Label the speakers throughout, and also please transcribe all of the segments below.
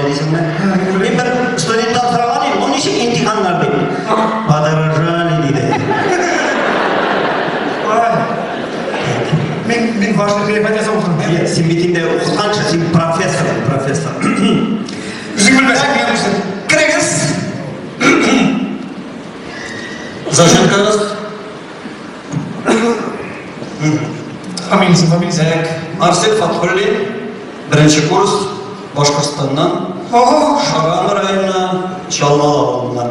Speaker 1: дисеңме? Мин бер студенттан сораган идем, ну ничек имтиханнар дип. Подорожали, диде.
Speaker 2: Мин ваше кыяфәт ясап утырам.
Speaker 1: Әйе, син бит инде укыткан кеше, син профессор, профессор.
Speaker 2: Үзең белмәсәң, мин белсен.
Speaker 1: Керегез.
Speaker 3: Зачеткагыз.
Speaker 2: Фамилиясе, фамилиясе.
Speaker 3: Так, Марсель Фатхуллин, беренче курс, Башкортстаннан,
Speaker 2: Ого,
Speaker 3: Шаран районы, Чалмалы авылыннан.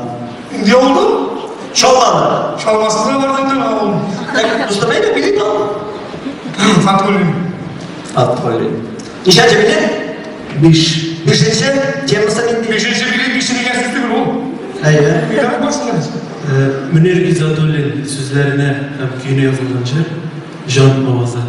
Speaker 2: инде авылда?
Speaker 1: Чалмалы.
Speaker 2: Чалмасыз да бар инде авыл.
Speaker 1: Так, дустым, әйдә, билет ал.
Speaker 2: Фатхуллин.
Speaker 1: Фатхуллин. Ничәнче билет?
Speaker 4: Биш.
Speaker 1: Бишенче, темасы нинди?
Speaker 2: Бишенче билет, бише дигән сүз түгел ул.
Speaker 1: Әйе.
Speaker 2: Өйдә барсың.
Speaker 4: Мөнир Гыйззәтуллин сүзләренә һәм көенә язылган җыр Җан авазы.